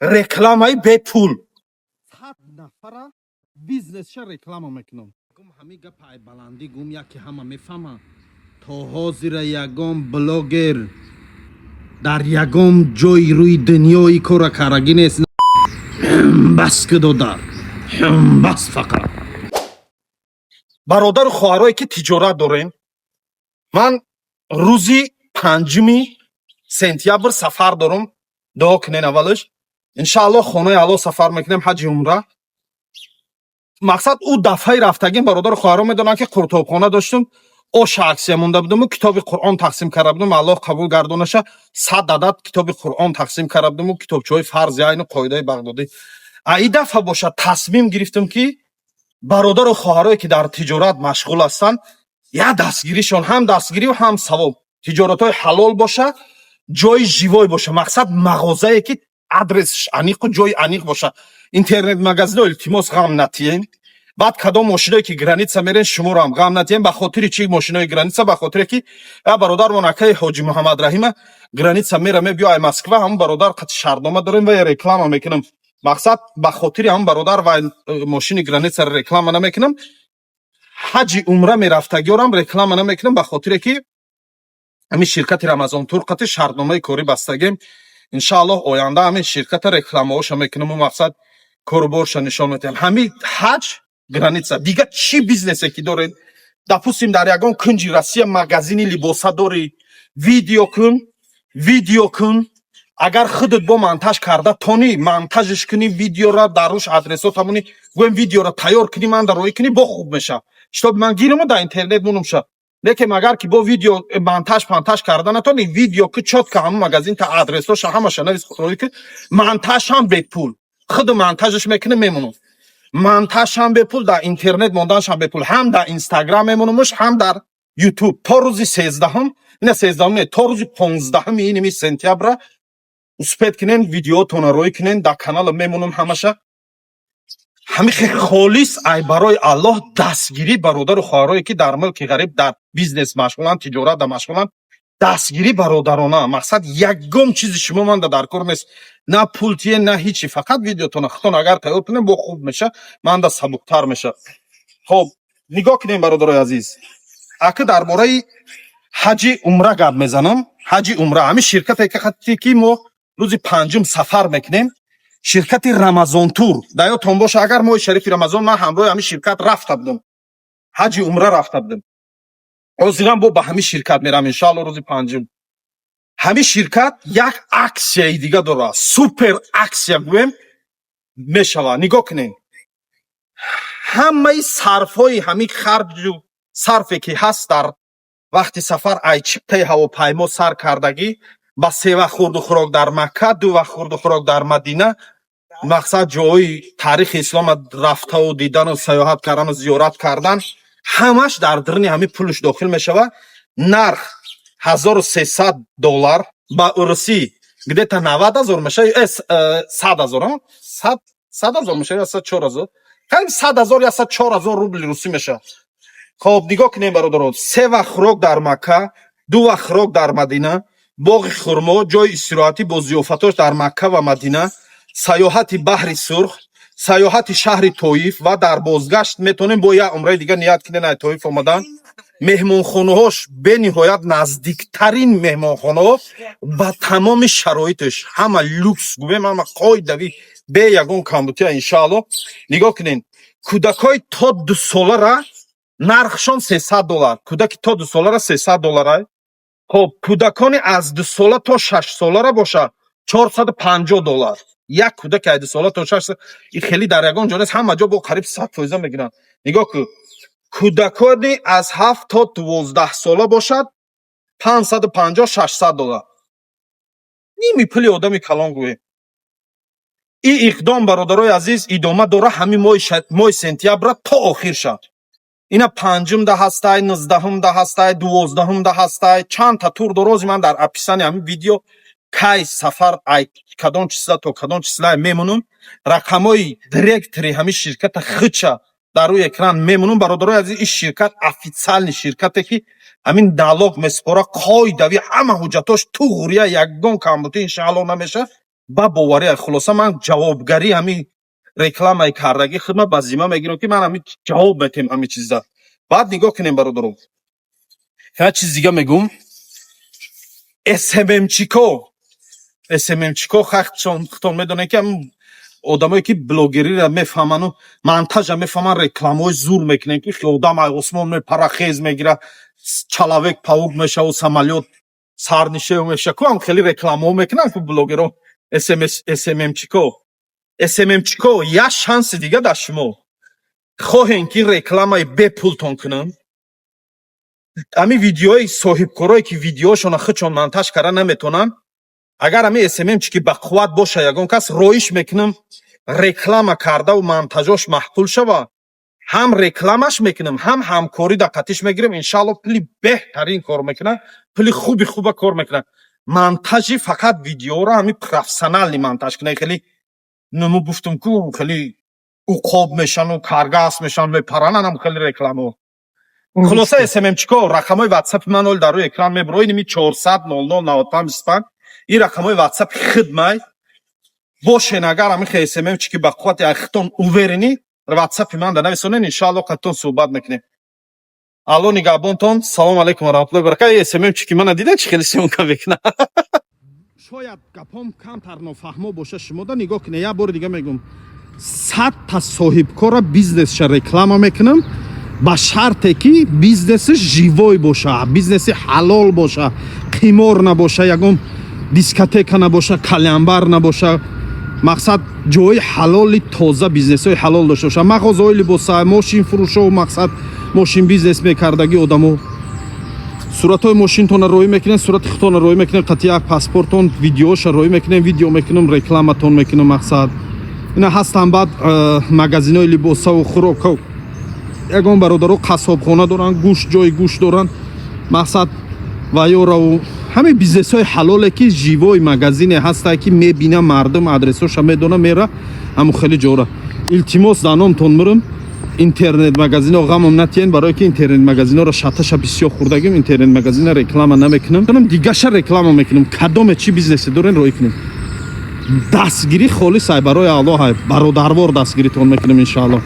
Рекламаи бепул. 100 нафара бизнесша реклама мекунам. Гум, ҳами гапа ай баландӣ гум, яке ҳама мефаҳма. То ҳозира ягон блогер дар ягон ҷои рӯи дунёи кора карагӣ нест. Бас ки додар, бас фақат. Бародару хоҳарое, ки тиҷорат дорем, ман рӯзи 5 сентябр сафар дорам. Дуо кунен. Аввалаш, иншааллоҳ, хонаи Аллоҳ сафар мекунем, ҳаҷи умра. Мақсад, ӯ дафъаи рафтагим, бародару хоҳаро медонанд, ки қуртобхона доштум, оша акция монда будуму китоби Қуръон тақсим карда будум. Аллоҳ қабул гардонаша. 100 адад китоби Қуръон тақсим карда будуму китобчаҳои фарзи айну қоидаи бағдодӣ. А и дафъа бошад, тасмим гирифтам, ки бародару хоҳарое, ки дар тиҷорат машғул ҳастанд, як дастгиришон ҳам дастгирию ҳам савоб, тиҷоратҳои ҳалол боша, ҷои живой боша, мақсад, мағозае, ки адресш аниқу ҷои аниқ боша. Интернет магазино, илтимос, ғам натием. Баъд кадом мошиное, ки граница мерен, шуморо ҳам ғам натием. Ба хотири чӣ мошинои граница? Ба хотире ки я бародармон, акаи Ҳоҷи Муҳаммадраҳима, граница мера, мебиё ай Москва, ҳамн бародар қати шартнома дорем ва я реклама мекунам. Мақсад, ба хотири ҳамн бародар ва мошини границаро реклама намекунам. Ҳаҷи умра мерафтагиёрам реклама намекунам, ба хотире ки ҳамин ширкати Рамазон Тур қати шартномаи корӣ бастагем. Иншааллоҳ, оянда ҳамин ширката рекламаҳоша мекунаму, мақсад, коруборша нишон медиҳам. Ҳамин ҳаҷ, граница, дига чӣ бизнесе ки доред, допустим, дар ягон кунҷи Россия магазини либоса дорӣ, видео кун, видео кун. Агар худат бо монтаж карда тони, монтажш кунӣ, видеора дар руш адресо тамони, гӯем, видеора тайёр кунӣ, ман дар роӣ кунӣ, бо хуб меша, чтоб ман гираму дар интернет мунумша. Лекин агар ки бо видео монтаж пантаж карда натони, видео ки чётко ҳамун магазин та адресоша ҳамаша навис, роӣ ки, монтаж ҳам бепул, худу монтажш мекунӣ, мемонам. Монтаж ҳам бепул, дар интернет монданаш ҳам бепул. Ҳам дар Инстаграм мемонамуш, ҳам дар Ютуб. То рӯзи 13-ҳум, не, 13-ҳум не, то рӯзи 15-ҳуми иними сентябра успеть кунен, видеотона роӣ кунен, дар канала мемонам ҳамаша. Ҳамихе холис ай барои Аллоҳ дастгирӣ бародару хоҳарое, ки дар мулки ғариб дар бизнес машғуланд, тиҷорат да машғуланд, дастгирӣ бародарона. Мақсад, ягон чизи шумо манда дар кор нест, на пул тие, на ҳичи. Фақат видеотона худтон агар тайёр кунем, бо хуб меша, манда сабуктар меша. Хоб, нигоҳ кунем, бародарои азиз, ака дар бораи ҳаҷи умра гап мезанам. Ҳаҷи умра, ҳамин ширкате, ки мо рӯзи 5-ум сафар мекунем, ширкати Рамазонтур. Дар ёдтон боша, агар моҳи шарифи Рамазон ман ҳамроҳи ҳамин ширкат рафта будам, ҳаҷи умра рафта будам. Ҳозирам бо ба ҳамин ширкат мерам, иншоалло, рӯзи 5-ум. Ҳамин ширкат як аксияи дига дорад, супер акция гӯем мешавад. Нигоҳ кунед, ҳамаи сарфҳои ҳамин харҷу сарфе, ки ҳаст дар вақти сафар, ай чиптаи ҳавопаймо сар кардагӣ ба се вақт хурду хӯрок дар Макка, ду вақт хурду хӯрок дар Мадина, мақсад, ҷоҳои таърихи ислома рафтаву дидану саёҳат кардану зиёрат кардан, ҳамаш дар даруни ҳамин пулш дохил мешавад. Нарх 1300 доллар, ба урусӣ где-то 90 000 мешавад, 100 000, 100 000 мешавад, 104 000, қариб 100 000, 104 000 рубли русӣ мешавад. Хоб, нигоҳ кунем, бародаро: се вақт хӯрок дар Макка, ду вақт хӯрок дар Мадина, боғи хурмо, ҷои истироҳатӣ бо зиёфатош дар Макка ва Мадина, саёҳати Баҳри Сурх, саёҳати шаҳри Тоиф ва дар бозгашт метавонем бо як умраи дигар ният кунем ай Тоиф омадан. Меҳмонхонаҳош бениҳоят наздиктарин меҳмонхонаҳо ба тамоми шароиташ, ҳама люкс гӯем, ҳама қоидавӣ, бе ягон камбутия, иншаалло. Нигоҳ кунед, кӯдакҳои то 2 солара нархшон 300 доллар, кӯдаки то 2 солара 300 доллара. Хоб, кӯдакони аз 2 сола то 6 солара боша, 450 доллар. Як кӯдаки аз 2 сола то 6, и хеле дар ягон ҷо нест, ҳама ҷо бо қариб 100 фоиза мегиранд. Нигоҳ кун, кӯдакони аз 7 то 12 сола бошад, 550, 600 доллар, ними пули одами калон гӯем. Ин иқдом, бародарои азиз, идома дора ҳамин моҳи сентябра то охир шад. Ина 5-умда ҳастай, 19-умда ҳастай, 12-умда ҳастай, чандта тур дорози. Ман дар описании ҳамин видео кай сафар, ай кадом числа то кадом числа мемонум, рақамҳои директори ҳамин ширката хича дар рӯи экран мемонум. Бародарои азиз, ин ширкат официальный ширкате, ки ҳамин налог месупора, қоидавӣ, ҳама ҳуҷҷатош туғрия, ягон камбутӣ, иншаалло, намешавад. Ба боварӣ, хулоса, ман ҷавобгарӣ ҳамин рекламаи кардагӣ худма ба зимма мегирам, ки ман ҳамин ҷавоб метем ҳамин чиза. Баъд нигоҳ кунем, бародаро, як чиз дига мегӯм. СММчико, СММчико, худтон медонед, ки ҳамин одамое, ки блогериро мефаҳману монтажа мефаҳман, рекламаҳои зур мекунем, ки одам ай осмон мепара, хез мегира, человек паук мешаву самолёт сарнишев меша ку, ҳам хеле рекламаҳо мекунанд ку блогеро. СММчико, СММчико, як шанси дига дар шумо. Хоҳем, ки рекламаи бепултон кунам? Ҳамин видеои соҳибкорое, ки видеошона худшон монтаж карда наметонанд, агар ҳамин СММчики ба қувват боша, ягон кас роиш мекунам, реклама кардаву монтажош маҳқул шава, ҳам рекламаш мекунам, ҳам ҳамкорӣ дар қатиш мегирем. Иншаалло, пули беҳтарин кор мекунад, пули хуби хуба кор мекунад. Монтажи фақат видеоро ҳамин профессиональный монтаж кунад. Хеле нуму гуфтум ку, хеле уқоб мешану каргас мешан, мепаранам хеле рекламао. Хулоса, СММчико, рақамҳои ватсапи ман ҳол дар рӯи экран мебурои, ними 400 00 95 25, ин рақамҳои ватсапи хидмай бошен. Агар ҳамин хе СММчики ба қуввати хитон уверенный, ватсапи ман да нависонен, иншаалло, қаттон суҳбат мекунем. Алло нигаҳбонтон. Салому алайкум ва раҳматуллоҳи баракат. СММчики мана дида, чӣ хеле съёмка мекуна. Шояд гапом камтар нофаҳмо боша шумода. Нигоҳ кунед, як бори дига мегӯм: 100-та соҳибкора бизнесша реклама мекунам, ба шарте ки бизнеси живой боша, бизнеси ҳалол боша, қимор набоша, ягон дискотека набоша, кальянбар набоша, мақсад, ҷои ҳалоли тоза, бизнесҳои ҳалол дошта боша, мағозаҳои либоса, мошинфурӯшо, мақсад, мошин бизнес мекардагӣ одамо. Суратҳои мошинтонро роӣ мекунем, сурати худтонро роӣ мекунем, қатъи як паспортон, видеоша роӣ мекунем, видео мекунем, рекламатон мекунем. Мақсад, ина ҳастан. Баъд магазинҳои либосаву хӯрока, ягон бародаро қассобхона доранд, гӯшт, ҷои гӯшт доранд, мақсад, ва ёраву ҳамин бизнесҳои ҳалоле, ки живой магазине ҳастае, ки мебина мардум, адресоша медона, мера ҳамун хеле ҷора. Илтимос, дар номтон мурам, интернет магазино ғамам натиен, барое ки интернет магазинора шаташа бисёр хӯрдагим. Интернет магазина реклама намекунам, дигаша реклама мекунам. Кадоме чӣ бизнесе дорен, роӣ кунем. Дастгирӣ холис ай барои Аллоҳ ай, бародарвор дастгиритон мекунем, иншаалло.